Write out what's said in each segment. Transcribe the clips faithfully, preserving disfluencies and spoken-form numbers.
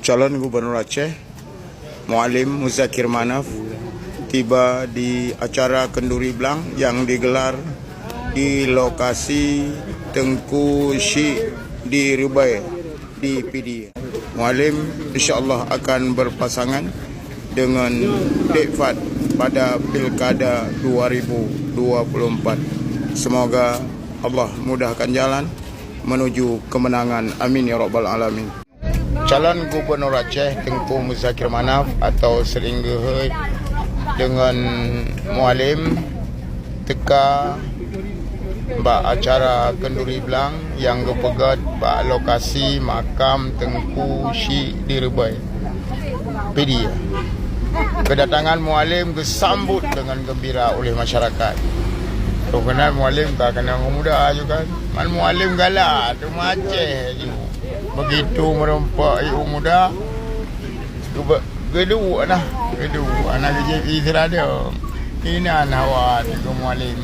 Calon Gubernur Aceh, Mualem Muzakir Manaf, tiba di acara kenduri blang yang digelar di lokasi Teungku Syik di Reubee di Pidie. Mualem insya-Allah akan berpasangan dengan Dek Fad pada Pilkada dua ribu dua puluh empat. Semoga Allah mudahkan jalan menuju kemenangan. Amin ya rabbal alamin. Calon Gubernur Aceh Teungku Muzakir Manaf atau sering geuhôi deungon Mualem teuka bak acara kenduri blang nyang geupeugét bak lokasi makam Teungku Syik di Reubee, Pidie. Kedatangan Mualem geusambot deungon geumbira oleh masyarakat. Keunan Mualem ka keunong muda juga kan. Man Mualem galak, teuma Aceh ju. Begitu meureumpok ibu muda, geuduek nah, geuduek aneuk geujieb ié siradong. Inan hawa nibak Mualem.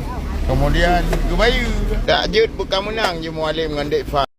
Kemudian geubayeue. Tak jeuet beukameunang ji Mualem ngon Dek Fad.